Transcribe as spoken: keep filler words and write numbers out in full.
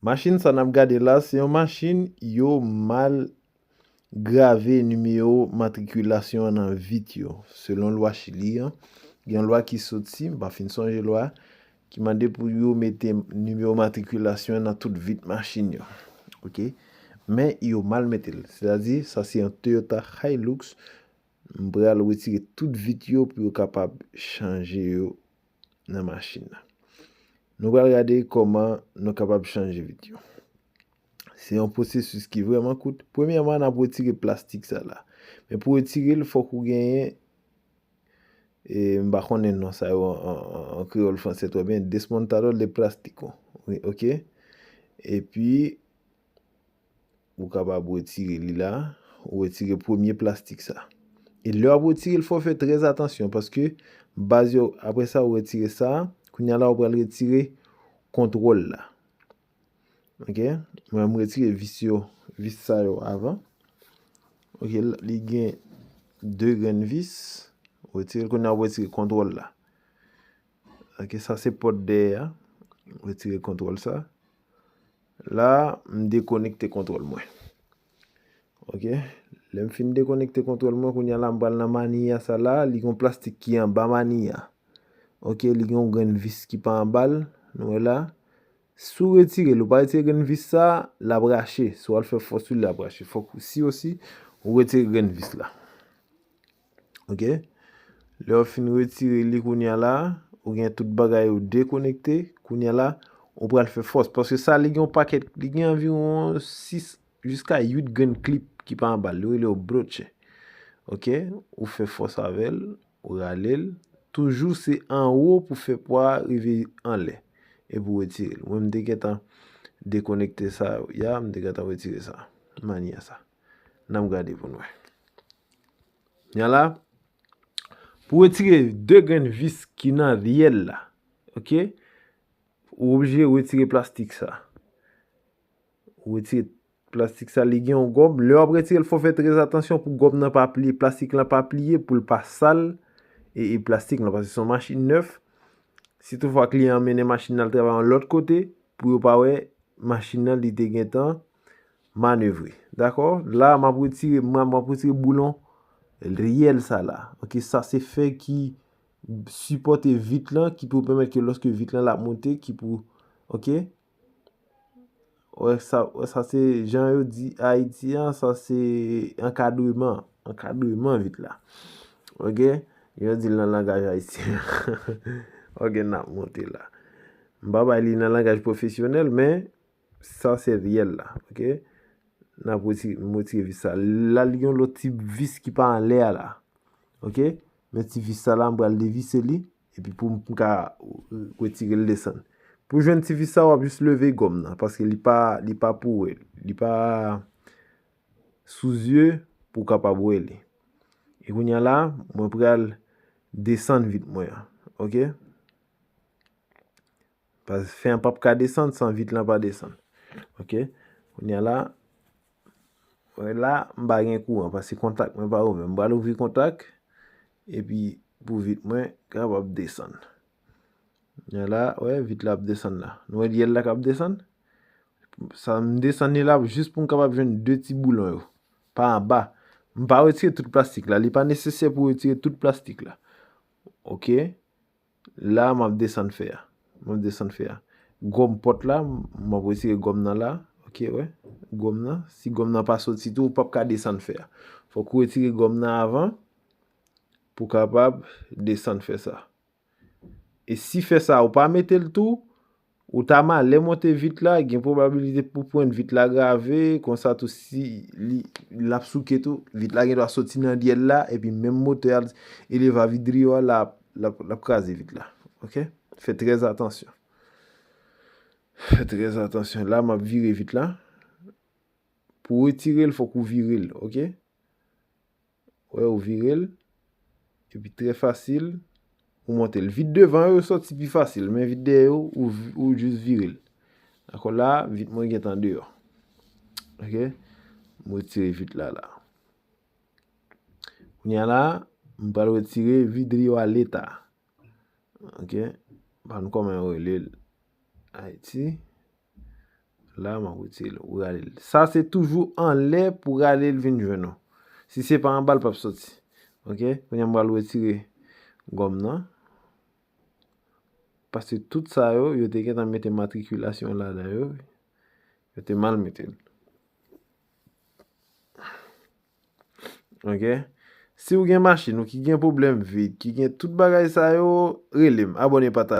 Machin sa n ap gade la, se yon machin yo mal grave nimewo matrikilasyon an nan vit yo. Selon lwa Chili an, gen yon lwa ki soti, m pa fin sonje lwa, ki mande pou yo mete nimewo matrikilasyon an nan tout vit machin yo. Oke? Men yo mal mete l. Sètadi, sa se yon Toyota Hilux. M pral retire tout vit yo pou yo kapab chanje yo nan machin nan. Nou pral gade kòman nou kapab chanje vit yo. Se yon pwosesis ki vrèman kout. Premyèman, n ap retire plastik sa la. Men pou retire l, fòk ou genyen, e, m pa konnen non sa yo an, an, an, an kreyòl fransè trè byen, desmontador de plástico. Wi, oke? Epi, ou kapab retire li la, ou retire premye plastik sa. E lè w ap retire l, fò w fè trè atansyon, paske baz yo, apre sa, ou retire sa, kounye a la, ou pral retire kontwòl la. Oke? Mwen, m retire vis yo, vis sa yo avan. Oke, l-, li gen de grenn vis. Ou retire l, kounye a, ou retire kontwòl la. Oke, sa se pòt dèyè a. Ou retire kontwòl sa. La, m dekonekte kontwòl mwen. Oke. Lè m fin dekonekte kontwòl mwen, kounye a la, m pral nan manniya sa la. Li gen yon plastik ki anba manniya. Oke, li gen yon grenn vis ki pa anba l. Nou wè la. Si w retire l, ou pa retire grenn vis sa, l ap rache. Si w al fè fòs sou li, l ap rache. Fòk ou si osi, ou retire grenn vis la. Oke? Lè w fin retire li kounye a la, ou gen tout bagay ou dekonekte, kounye a la, ou pral fè fòs. Paske sa, li gen yon pakèt, li gen anviwon sis jiska uit grenn klip ki pa anba l. Yo rele yo broche. Oke? Ou fè fòs avè l, ou rale l. Toujou se anwo pou fè pwa a rive anlè. Epi w retire l. Mwen, m te gentan dekonekte sa, ya, m te gentan retire sa. Manniya sa. N ap gade pou n wè. Nya la, pou retire de grenn vis ki nan ryèl la, oke? Ou oblije retire plastik sa. Ou retire plastik sa, li gen yon gòm. Lè w ap retire l, fò w fè trè atansyon pou gòm nan pa pliye, plastik lan pa pliye, pou l pa sal e, e plastik lan, paske se yon machin nèf. Si toutfwa kliyan an mennen machin nan al travay yon lòt kote, pou yo pa wè machin nan li te gentan manevre. Dakò? La, m ap retire, m ap, m ap retire boulon ryèl sa la. Oke, sa se fè ki sipòte vit lan, ki pou pèmèt ke lòske vit lan l ap monte, ki pou, oke? Wè sa, wè sa se jan yo di Ayiti an, sa se ankadreman, ankadreman vit la. Oke? Yo di l nan langaj ayisyen. Oke, n ap monte la. M pa bay li nan langaj pwofesyonèl, men sa se ryèl la, oke? N ap retire, m retire vis sa. La, li gen yon lòt ti vis ki pa anlè a la. Oke? Men ti vis sa la, m pral devise li, epi pou m ka retire l desann. Pou jwenn ti vis sa, w ap jis leve gòm nan, paske li pa, li pa pou wè. Li pa sou zye pou w kapab wè li. E kounye a la, mwen pral desann vit mwen an. Oke? Paske fen an p ap ka desann san vit lan pa desann. Oke? Kounye a la, wè la, m pa gen kouran, paske kontak mwen pa ouvè. M pral ouvri kontak, epi pou vit mwen kapab desann. Nya la, wè, vit la ap desann la. Nou wè ryèl la k ap desann? Sa m desann li la, jis pou m kapab jwenn de ti boulon yo. Pa anba. M pa retire tout plastik la. Li pa nesesè pou retire tout plastik la. Oke? La, m ap desann fè a. M ap desann fè a. Gòm pòt la, m ap retire gòm nan la. Oke, wè. Gòm nan. Si gòm nan pa soti tou, ou p ap ka desann fè a. Fòk ou retire gòm nan avan pou kapab desann fè sa. E si fè sa, ou pa mete l tou, ou ta malè monte vit la, gen pwobabilite pou pwent vit la grave, konsa tou si li, l ap souke tou, vit la gen dwa soti nan ryèl la, epi menm motè a, eleva vidriyo a, l ap, l ap, l ap kraze vit la. Oke? Fè trè atansyon. Fè trè atansyon. La, m ap vire vit la. Pou retire l, fòk ou vire l, oke? Wè, ou vire l. Epi trè fasil, ou monte l. Vit devan yo soti pi fasil, men vit dèyè yo, ou, ou jis vire l. Dakò, la, vit mwen gentan deyò. Oke? M retire vit la, la. Kounye a la, m pral retire vidriyo a leta. Oke? M pa konn kòman yo rele l Ayiti. La, m ap retire l. Ou rale l. Sa se toujou anlè pou rale l vin jwenn ou. Si se pa anba, l p ap soti. Ok? Kounye a, m pral retire gòm nan. Paske tout sa yo, yo te gentan mete matrikilasyon ladan yo. Yo te mal mete l. Ok? Si w gen machin ou ki gen pwoblèm vid, ki gen tout bagay sa yo, rele m, abòne, pataje.